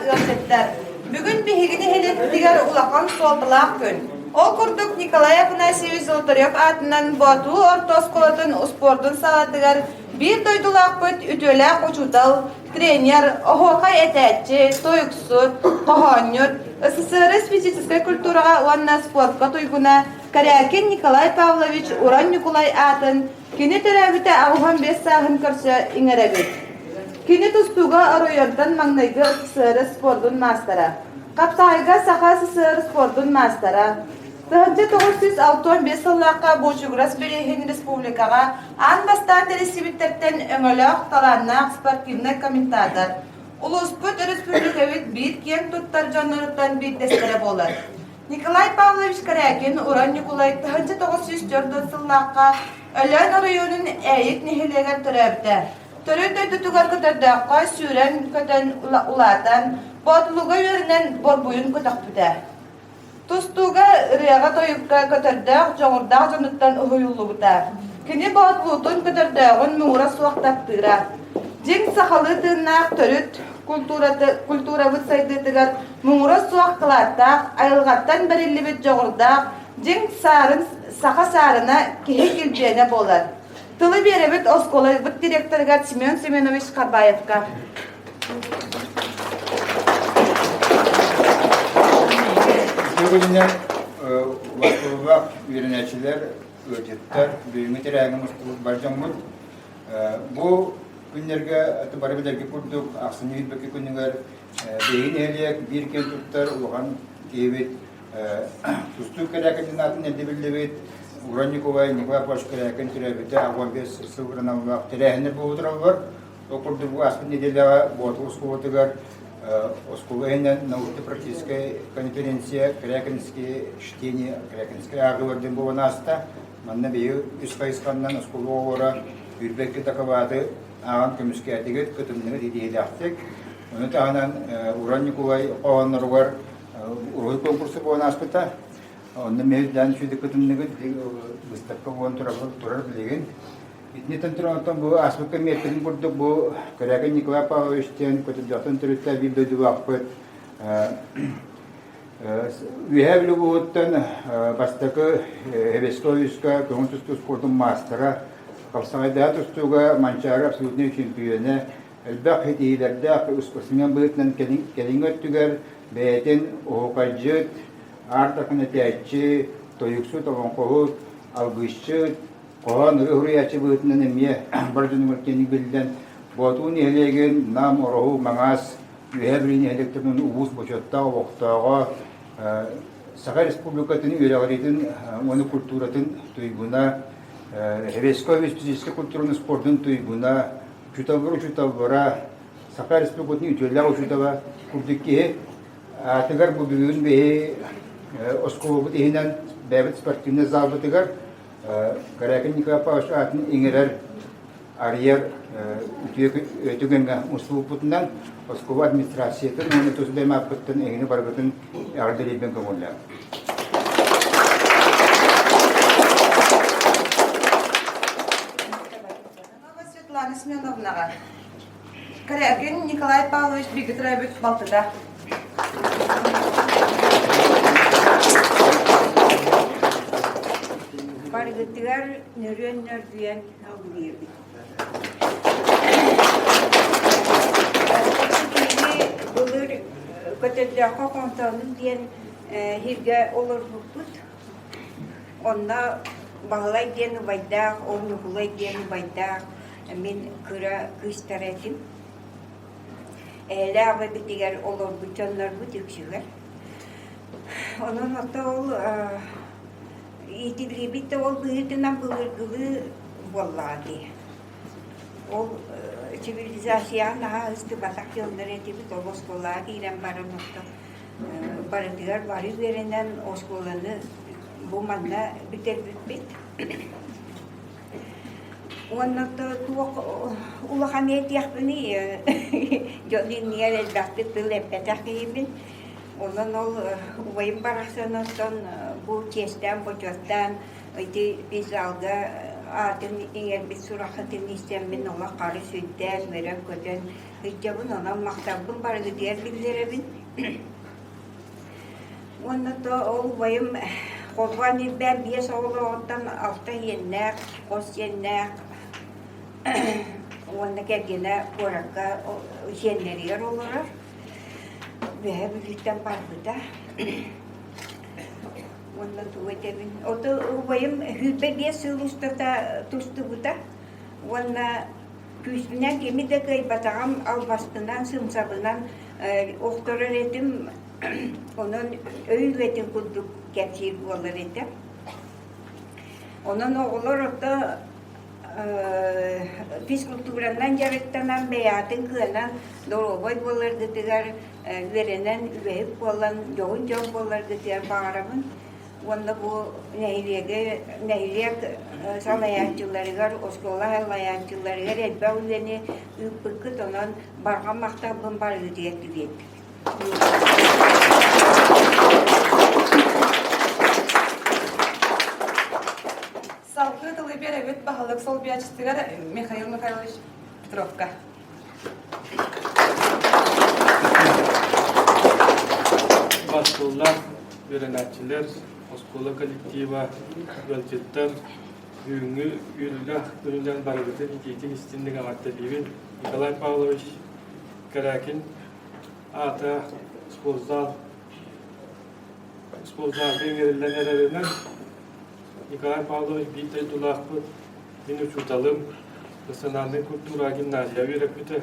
ыалдьыттар! Бүгүн биһиги нэһилиэкпитигэр улахан суолталаах күн. Ол курдук Николай Афанасьевич Золотарев аатынан Боотулуу орто оскуолатын успуордун салаатыгар биир дойдулаахпыт үтүөлээх учуутал, тренер, оһуохай этээччи, тойуксут, хоһоонньут, СССР физическэй культураҕа уонна спортка туйгуна Корякин Николай Павлович Уран Ньукулай аатын Кини төрөөбүтэ 85 сааһын көрсө иҥэрэбит. Кини тустууга оройуонтан маҥнайгы СССР спордун маастара, хапсаҕайга Саха СССР спордун маастара, 1965 сыллаахха Бочугурас бирииһин республикаҕа аан бастаан тэрийсибиттэртэн өҥөлөөх, талааннаах спортивнай комментатор, улууспут өрөспүүбүлүкэбит биир киэн туттар дьонноруттан биирдэстэрэ буолар. Николай Павлович Корякин Уран Ньукулай 1904 сыллаахха Өлөөн оройуонун Ээйик нэһилиэгэр төрөөбүтэ. Төрүт дойдутугар көтөрдөөххө сүүрэн-көтөн улаатан, Боотулуга үөрэнэн борбуйун көтөхпүтэ. Тустууга, ырыаҕа-тойукка көтөрдөөх, дьоҕурдаах дьонуттан уһуйуллубута. Кини Боотулуутун көтөрдөөҕүн муҥура суох таптыыра. Дьиҥ сахалыы тыыннаах төрүт культурабыт сайдыытыгар муҥура суох кылааттаах, айылҕаттан бэриллибит дьоҕурдаах, дьиҥ саарын, саха саарына киһи килбиэнэ буолар. Тылы биэрэбит оскуолабыт директорыгар Семен Семенович Харбаевка. Бүгүннэн улаатыылаах үөрэнээччилэр, ыалдьыттар, бүгүҥҥү тэрээһиҥҥэ мустубут бар дьоммут Бу күннэргэ бары билэргэ курдук ахсынньы билбэккэ күнүгэр биһиги нэһилиэк биир киэн туттар улахан киһибит тустуук Кэрээкин аатын эрдэ биллибит Уран Николай Николай Павлович Кэрээкин төрөөбүтэ 85 сыл аналлаах тэрээһиннэр буолбут тураллар. Ол курдук бу ааспыт нэдиэлэҕэ Боотур оскуолатыгар оскуола иһинэн научно-практическая конференция Корякинские чтения, Корякинские ааҕыылар диэн буолан ааста. Манна биһиги үс хайысханнан оскуола оҕолоро сүүрбэккэ дакылааты ааҕан көмүскээтигит, кытынныгыт итиилээхтик. Ону таһынан Уран Ньукулай хоһоонноругар уруһуй конкурса буолан ааспыта. Онно миһирдээн үчүгэй кытынныгыт, быыстапка буолан турар билигин. Итинтэн туран оттон бу ааспыкка миэстэтин курдук бу Корякин Николай Павлович диэн Көтүрдөхтөн төрүттээх биир дойдулаахпыт Үөһээ Бүлүү улууһуттан бастакы Эвесковичка көҥүл тустуу спордун маастара, хапсаҕайдаһа тустууга Манчаары абсолютнай чөмпүйүөнэ, элбэх ситиһиилэрдээх спортсмен быһыытынан кэлиҥҥи өттүгэр бэйэтин оһуокайдьыт, аар такын этээччи, тойуксут, олоҥхоһут, алгысчыт, хоһоон ырыа суруйааччы быһыытынан эмиэ бар дьонугар киэҥник биллэн, Боотуу нэһилиэгин Нам, Ороһу, Маҥаас Үөһээ Бүлүү нэһилиэктэрин улуус бочуоттаах олохтооҕо, Саха Республикатын үөрэҕириитин уонна культуратын туйгуна, Советскай физическэй культураны спордун туйгуна, учууталлар учууталлара, Саха Республикатын үтүөлээх учуутала курдук киһи аатыгар бу бүгүн биһи оскуолабыт иһинэн бэйэбит спортивнай залбытыгар Корякин Николай Павлович аатын иҥэрэр арыйар үтүө түгэҥҥэ мустубуппутунан оскуола администрациятын уонна тус бэйэм ааппыттан эһигини барыгытын эҕэрдэлиирбин көҥүллээх. Светлана Семеновнаҕа Корякин Николай Павлович бииргэ төрөөбүт балтыта. Барыгытыгар нөрүөн нөргүйэн алгыыбыт. Киһи былыр көтөрдөөххө хонтоонун диэн сиргэ олорбуппут. Онно Баһылай диэн убайдаах, ол Ньукулай диэн убайдаах мин кыра кыыстара этим. Эһэлээх эбитигэр олорбут дьоннорбут үксүгэр. Онон ото ол иитиллибит да ол быһыытынан былыргылыы буоллаҕа дии. Ол цивилизацияҕа наһаа ыстыбатах дьоннор этибит, ол оскуолаҕа киирэн баран ото барытыгар бары үөрэнэн оскуоланы бу манна бүтэрбиппит. Уонна туох улахан этиэхпиний, дьон иннигэр элбэхтик тыл эппэтэх киһибин. Онон ол убайым барахсан оттон бу чиэстээн-бочуоттаан ити залга. аатын иҥэрбит сураххытын истэммин олох харыс үрдээн, үөрэн-көтөн сылдьабын, онон махталбын барыгытыгар биллэрэбин. Уонна то ол убайым холбоон ирбээн биэс оҕолооҕуттан алта иэннээх, хос сиэннээх уонна кэргэнэ куоракка сиэннэригэр олорор. Үөһээ Бүлүүттэн барбыта. Уонна тугу этэбин? Ото убайым 25 сыл устата тустубута уонна күүспүнэн кими да кыайбатаҕым, албаспынан, сымсабынан охторор этим. Онон өй үлэтин курдук кэпсиир буолар этэ. Онон оҕолор ото физкультуранан дьарыктанан, бэйэҕитин кыанан, доруобай буоларгытыгар үөрэнэн, үлэһит буолан, дьоһун дьон буоларгытыгар баҕарабын. Уонна бу нэһилиэги, нэһилиэк салайааччыларыгар, оскуола салайааччыларыгар элбэх үлэни ыыппыккыт, онон барҕа махталбын барыгытыгар тириэрдибит. Салгыы тылы биэрэбит баһылык солбуйааччытыгар Михаил Михайлович Петровка. Бастыллар, үөрэнээччилэр, оскуола коллектива, ыалдьыттар бүгүҥҥү үөрүүлээх күнүнэн барыгытын итиитин истинник эҕэрдэлиибин. Николай Павлович Корякин аата спортзал спортзалга иҥэриллэн эрэринэн Николай Павлович биир дойдулаахпыт, мин учууталым, национальнай культура гимназия үөрэппитэ.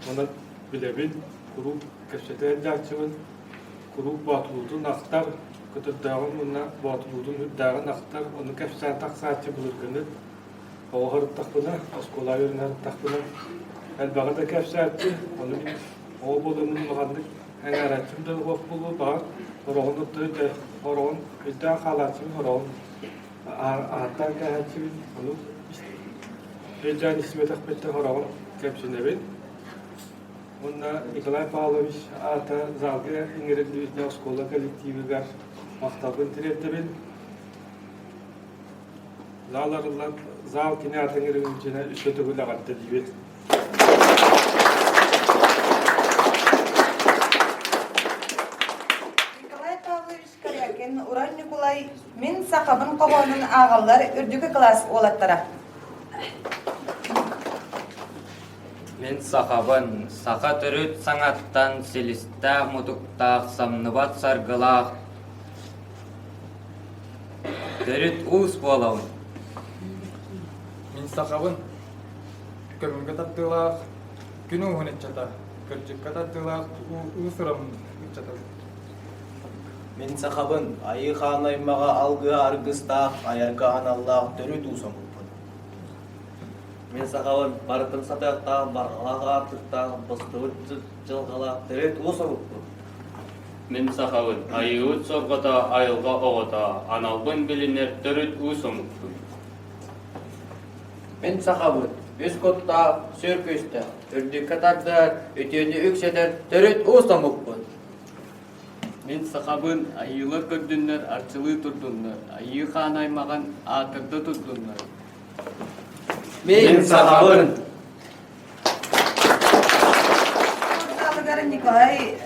Онон билэбин, куруук кэпсэтэ сылдьааччыбын, куруук боотулуутун ахтар, көтөрдөөҕүн уонна боотулуутун үрдээҕин ахтар, ону кэпсээн тахсааччы былыргыны оҕо сырыттахпына, оскуола үөрэнэ сырыттахпына элбэҕи да кэпсээччи, ону мин оҕо буоламмын улаханнык Эҥээрээччим да суох буолуо, баҕар, сороҕун сороҕун өйдөөн хаалааччыбын, сороҕун ааттаан кээһээччибин, ону өйдөөн истибэтэхпиттэн сороҕун кэмсинэбин. Уонна Николай Павлович аата залга иҥэриллибитинэ оскуола коллективыгар махталбын тириэрдэбин. Зал арыллан, зал кини аатын иҥэриллибитинэ өссө төгүл эҕэрдэлиибин. Николай Павлович Корякин, Уран Ньукулай Мин сахабын хоһоонун ааҕаллар үрдүкү кылаас уолаттара. Мин сахабын, саха төрүт саҥаттан силистээх-мутуктаах, самныбат саргылаах, төрүт уус буолабын. Мин сахабын, Көҥүлгэ тардыылаах күн ууһун ыччата, кырдьыкка тардыылаах уус-уран ыччата. Мин сахабын, айыы хаан аймаҕа алгыһа аргыстаах, айарга аналлаах төрүт уус омукпун. Мин сахабын, барытын сатыахтаах, барҕалаах аартыктаах, быстыбыт дьылҕалаах төрүт уус омукпун. Мин сахабын, айыыбыт сорҕото, айылҕа оҕото, аналбын билинэр төрүт уус омукпун. Мин сахабыт, үс куттаах, сүр күүстээх, үрдүккэ тардыһар, үтүөнү үксэтэр төрүт уус омукпут. Мин сахабын, айыылар көрдүннэр, арчылыы турдуннар, айыы хаан аймаҕын аатырда турдуннар. Мин сахабын! Спортзалыгар Николай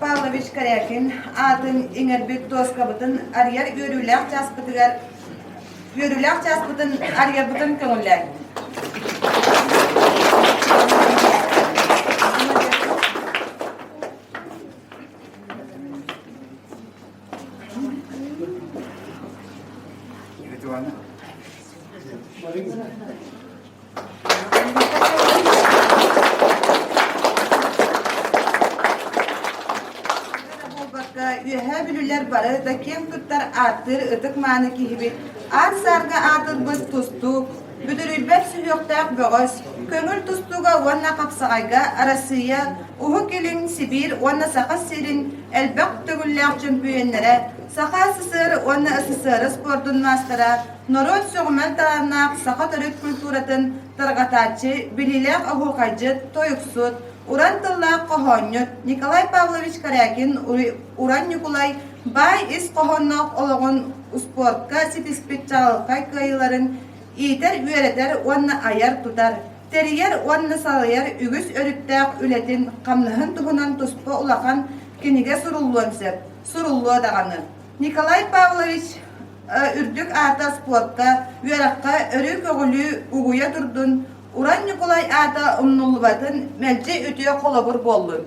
Павлович Корякин аатын иҥэрбит дуоскабытын арыйар үөрүүлээх чааспытыгар үөрүүлээх чааспытын арыйарбытын көҥүллээҥ. Буолбакка, Үөһээ Бүлүүлэр бары да киэн туттар ааттыыр ытык-мааны киһибит, аар-саарга аатырбыт тустуук, бүдүрүйбэт сүһүөхтээх бөҕөс, көҥүл тустууга уонна хапсаҕайга Арассыыйа, Уһук Илин, Сибиир уонна Саха сирин элбэх төгүллээх чөмпүйүөннэрэ, Саха СССР уонна СССР спордун маастара, норуот сөҕүмэр талааннаах саха төрүт культуратын тарҕатааччы, билиилээх оһуохайдьыт, тойуксут, уран тыллаах хоһоонньут Николай Павлович Корякин Уран Ньукулай баай ис хоһоонноох олоҕун успуортка ситиспит чаҕылхай кыайыыларын Иитэр-үөрэтэр уонна айар-тутар, тэрийэр уонна салайар үгүс өрүттээх үлэтин, хамнаһын туһунан туспа улахан кинигэ суруллуон сөп, суруллуо даҕаны. Николай Павлович үрдүк аата спортка, үөрэххэ өрүү көҕүлүү угуйа турдун, Уран Ньукулай аата умнуллубатын мэлдьи үтүө холобур буоллун.